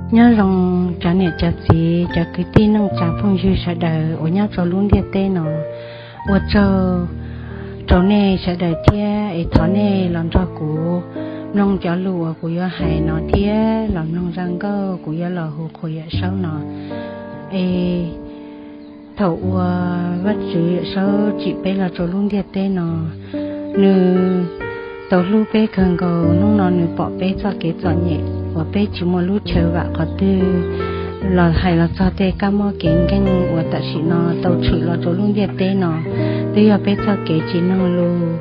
Nyob zoo cov niam cov txiv, cov kwv tij neej tsa phooj ywg sawv daws uas nyob rau lub ntiaj teb no. Ua tsaug rau nej sawv daws thiab es thov nej los nrog kuv mloog cov lus uas kuv yuav hais no thiab los mloog zaj nkauj kuv yuav los hu qhuas Yawm Saub no. Es thaum uas Vajtswv Yawm Saub tsim peb los rau lub ntiaj teb no, nws tau hlub peb kawg nkaus. Hnub no nws pom peb txoj kev txom nyem uas peb tsis muaj lub chaw vam qhov twg los hais los txog tej kab mob kev nkeeg uas tam sim no tau tshwm los rau lub ntiaj teb no. Twb yog peb txoj kev tsis mloog lus,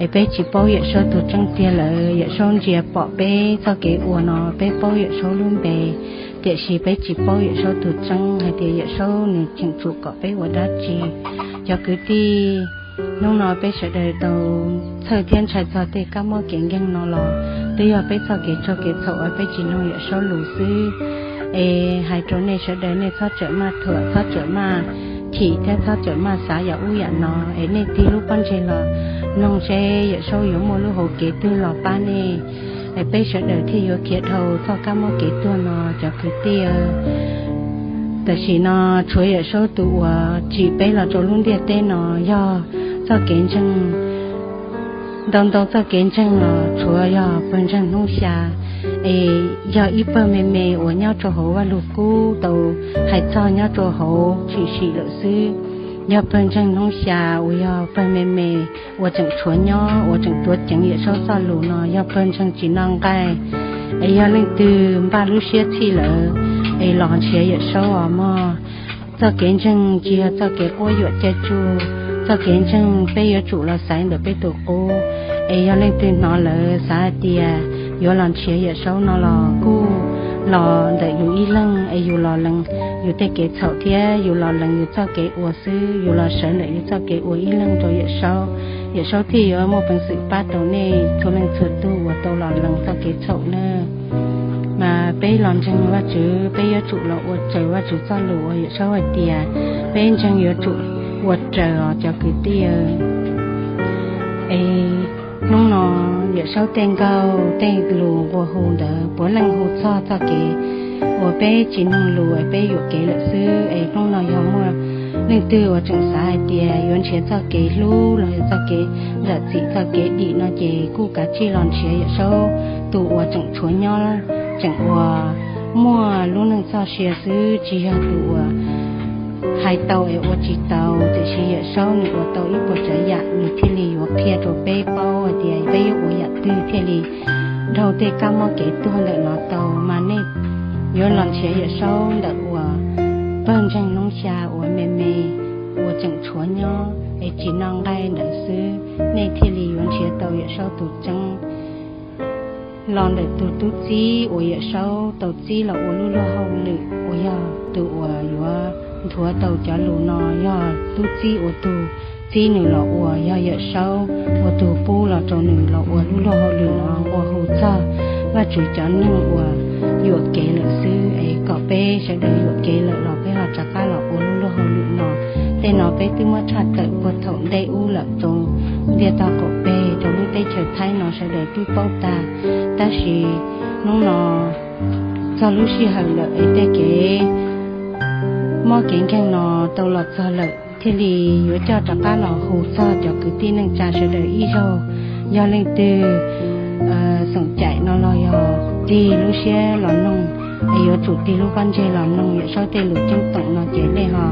es peb tsis paub Yawm Saub tus tseeb tiag lawm. Yawm Saub ntsia pom peb txoj kev ua no, peb paub Yawm Saub lub npe, tiam sis peb tsis paub Yawm Saub tus tseeb hais tias Yawm Saub nws tseem tsum kom peb ua dab tsi. Cov kwv tij, hnub no peb sawv daws tau txhawj thiab ntshai txog tej kab mob kev nkeeg no los twb yog peb txoj kev tsaug kev txhaum uas peb tsis mloog Yawm Saub lus xwb. Es hais rau nej sawv daws, nej txhob txawm maj thuam, txhob txawm maj chim thiab txhob txawm maj xav yam ub yam no, es nej tig lub pob ntseg los mloog seb Yawm Saub yuav muaj lub hauv kev twg los pab nej, es peb sawv daws thiaj yuav khiav dhau txoj kab mob kev tuag no, cov kwv tij. Tam sim no tshuav Yawm Saub tus uas tsim peb los rau lub ntiaj teb no, yog txoj kev ntseeg, ntau ntau txoj kev ntseeg los tshuav yog pawg ntseeg hnub xya, es yog ib pawg me me uas nyob rau hauv Vajluskub tau hais txog nyob rau hauv tshwm sim lawm xwb. Yog pawg ntseeg hnub xya uas yog pawg me me uas tseem tshuav nyob, uas tseem tuav ceev Yawm Saub txoj lus no, yog pawg ntseeg tsis noj nqaij. Es yog leej twg npaj lub siab txhij lawm, es los nrhiav Yawm Saub os mog. Txoj kev ntseeg tsis yog txoj kev quab yuam caij tsuj. Txoj kev ntseeg peb yuav tsum los xaiv ntawm peb tus qub. Es yog leej twg hnov lawm xav hais tias yuav los nrhiav Yawm Saub no los kuj los ntawm yus ib leeg, es yus los lees yus tej kev txhaum thiab yus los lees yus txoj kev ua xwb, yus los sawv ntawm yus txoj kev ua ib leeg rau Yawm Saub, Yawm Saub thiaj yuav muaj peev xwm pab rau nej txhua leej txhua tug uas tau los lees txoj kev txhaum na. Mas peb los ntseeg Vajtswv, peb yuav tsum los ua raws Vajtswv txoj lus uas Yawm Saub hais tias peb ntseeg yuav tsum ua raws os cov kwv tij. Es hnub no Yawm Saub tej nkauj tej lus nqua hu ntawd puav leej hu txog txoj kev uas peb tsis mloog lus es peb yuam kev lawm xwb. Es hnub no yog muaj leej twg uas tseem xav hais tias yuav nrhiav txoj kev hlub los yog txoj kev zam txim txoj kev dim no ces kuj kav tsij los nrhiav Yawm Saub tus uas tseem tshuav nyob, tseem uas muaj lub neej txoj sia xwb, tsis yog tus uas hais tau es ua tsis tau. Tiam sis Yawm Saub nws ua tau ib puas tsav yam, nws thiaj li yuav qhia rau peb paub hais tias peb yuav ua yam twg thiaj li dhau tej kab mob kev tuag ntawm no tau. Mas nej yuav los nrhiav Yawm Saub ntawm uas pawg ntseeg hnub xya uas me me uas tseem tshuav nyob es tsis noj nqaij ntawd xwb, nej thiaj li yuav nrhiav tau Yawm Saub tus tseeb. Los ntawm tus tub txib uas Yawm Saub tau txib los ua lub luag hauj lwm uas yog tus uas yuav nthuav tau cov lus no, yog tub txib uas tus txib nws los ua, yog Yawm Saub ua tus pub los rau nws los ua lub luag hauj lwm no nqua hu txog Vajtswv cov neeg uas yuam kev lawm xwb. Es kom peb sawv daws yuam kev lawm los peb ho rov qab los ua lub luag hauj lwm no. Tej no peb twb muab tshaj tawm puag thaum ntej ub lawm rau ntiaj tog qaum peg rau lub teb chaws Thaib no sawv daws twb paub tag. Tab sis hnub no txog lub sij hawm lawm es tej kev mob kev nkeeg no tau los txog lawm, thiaj li yuav coj rov qab los hu txog cov kwv tij neej tsa sawv daws ib zaug. Yog leej twg xeem caim no los yog tig lub siab los noog, es yuav tsum tig lub pob ntseg los noog Yawm Saub tej lus ceeb toom no ces nej ho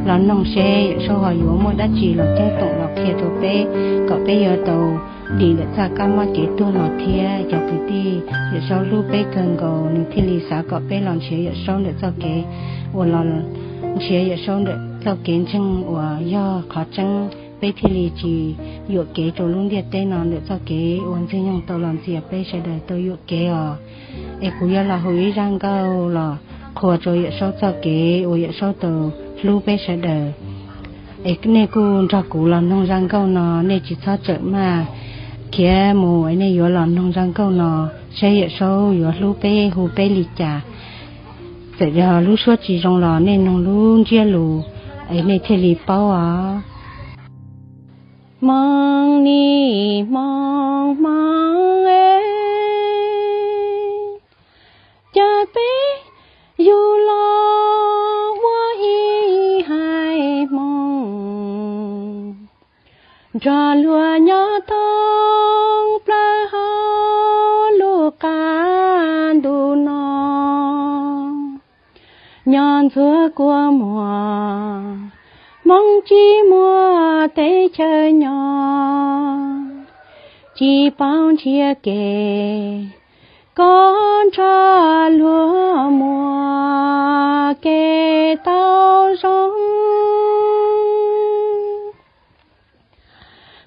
los noog seb Yawm Saub ho yuav muaj dab tsi los ceeb toom los qhia rau peb, kom peb yuav tau dim ntawm txoj kab mob kev tuag no thiab. Cov kwv tij, Yawm Saub hlub peb kawg nkaus, nws thiaj li xav kom peb los nrhiav Yawm Saub ntawm txoj kev uas los nrhiav Yawm Saub ntawm txoj kev ntseeg uas yog qhov tseeb, peb thiaj li tsis yuam kev rau lub ntiaj teb no ntawm txoj kev uas Ntxwg Nyoog tau los ntxias peb sawv daws tau yuam kev os. Es kuv yuav los hu ib zaj nkauj los qhuas rau Yawm Saub txoj kev uas Yawm Saub tau hlub peb sawv daws. Es nej kuj nrog kuv los mloog zaj nkauj no, nej tsis txhob tsawm maj khiav mus, es nej yuav los mloog zaj nkauj no saib Yawm Saub yuav hlub peb hu peb li cas. Txawm yog lub suab tsis zoo los nej mloog lub ntsiab lus es nej thiaj li paub os. Hmoov ni hmoov hmoov es, cas peb Nrog luag nyob thoob plaws hauv lub qab ntuj no, nyob ntxuav kua muag, Hmoob tsis muaj teb chaws nyob, tsis paub nrhiav kev kom nrog luag muaj kev tau zoo.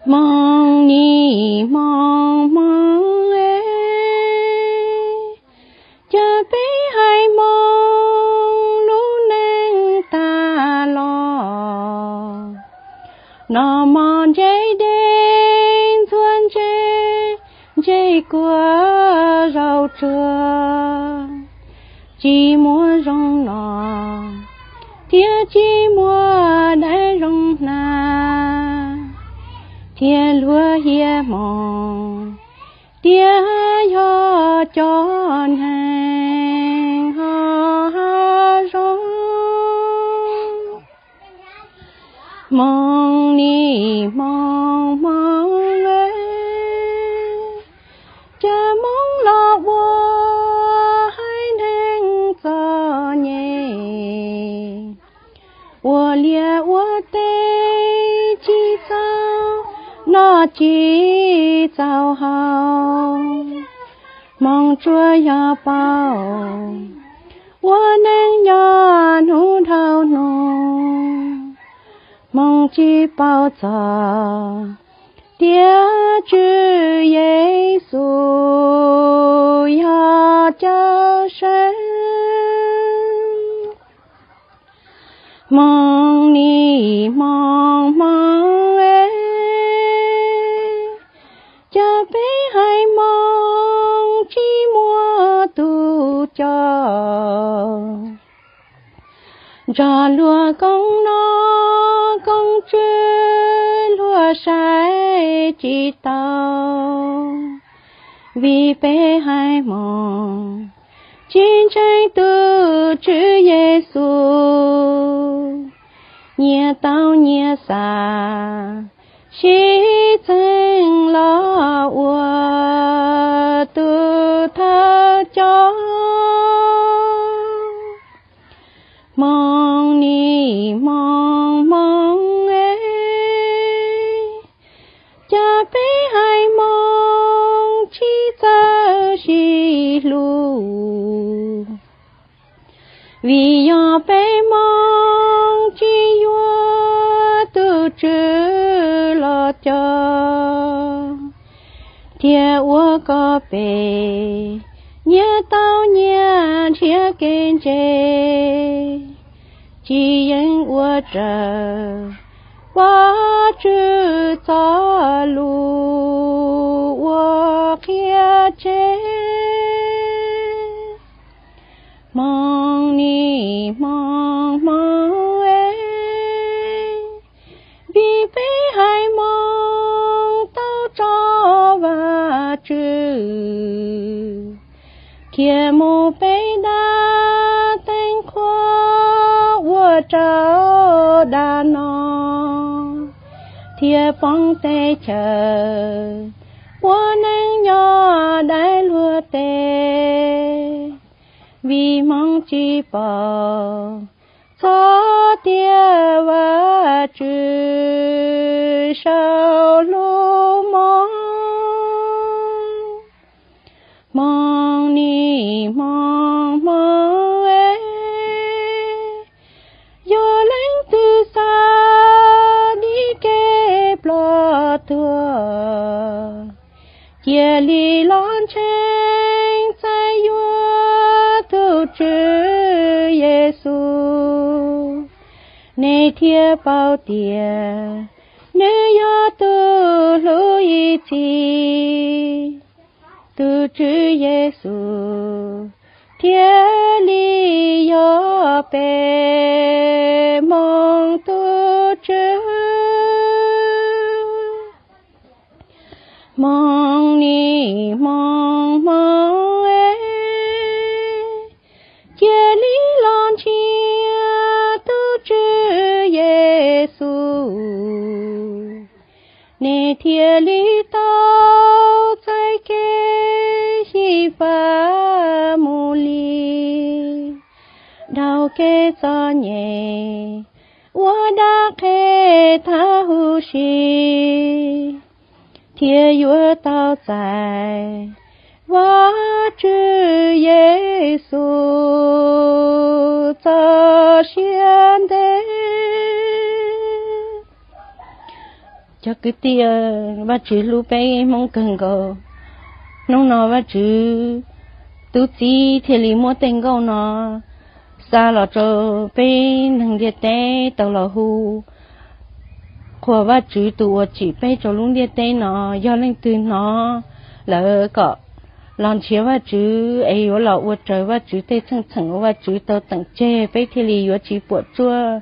Hmoob nim hmoob hmoob es, cas peb haiv Hmoob lub neej tag los, noj mov ntsej dej ntxuav ntsej, ntsej kua zaub tsuag, tsis muaj zoo noj thiab tsis muaj dab zoo hnav, thiab luag hiab hmoov tias yog cov neeg ho hav zoov. Hmoob nim hmoob hmoob es, cas Hmoob los ua haiv neeg txom nyem, ua liaj ua teb tsis txaus noj tsis txaus haus. Hmoob tsuas yog paub ua neej nyob hnub dhau hnub, Hmoob tsis paub txog tias Tswv Yexus yog Cawmseej. Hmoob nim hmoob hmoob es, cas peb haiv Hmoob tsis muaj tus coj, nrog luag koob noj koob tswv luag saib tsis taus, vim peb haiv Hmoob tsis ntseeg tus Tswv Yexus, nyias tau nyias xav sib txeeb los ua tus thawj coj. Hmoob nim hmoob hmoob es, cas peb haiv Hmoob tsis txawj sib hlub, vim yog peb Hmoob tsis yuav tus Tswv los coj, thiaj ua kom peb nyias tau nyias nrhiav kev ntse, tsis yeem ua raws Vajtswv txoj lus uas qhia tseg. Hmoob nim hmoob hmoob es, vim peb haiv Hmoob tau tso Vajtswv khiav mus pem dab teeb qhua ua rau dag no, thiaj poob teb chaws ua neej nyob dai luag teb. Vim Hmoob tsis paub txog tias Vajtswv sau hlub Hmoob. Hmoob nim hmoob hmoob es, yog leej twg xav dim kev ploj tuag, cia li los ntseeg txais yuav tus Tswv Yexus, nej thiaj paub tias nws yog tus hlub ib txhis. Tus Tswv Yexus thiaj li yog peb Hmoob tus Tswv. Hmoob nim hmoob hmoob es, cia li los ntsia tus Tswv Yexus, nej thiaj li tau txais kev xyiv fab mus li. Dhau kev txom nyem ua dab qhe thab huv si, thiaj yuav tau txais Vajtswv Yexus txoj sia ntev. Cov kwv tij, Vajtswv hlub peb Hmoob kawg nkaus. Hnub no Vajtswv tub txib thiaj li muab tej nkauj no xa los rau peb neeg ntiaj teb tau los hu qhuas Vajtswv tus uas tsim peb rau lub ntiaj teb no. Yog leej twg hnov lawm kom los nrhiav Vajtswv es yuav los ua raws Vajtswv tej txheej txheem uas Vajtswv tau teem tseg, peb thiaj li yuav tsis puam tsuaj.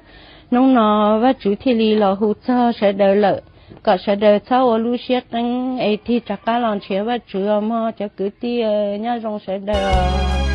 Hnub no Vajtswv thiaj li los hu txog sawv daws lawm, kom sawv daws txhob ua lub siab qeeb es tig rov qab los nrhiav Vajtswv os mog cov kwv tij. Nyob zoo sawv daws.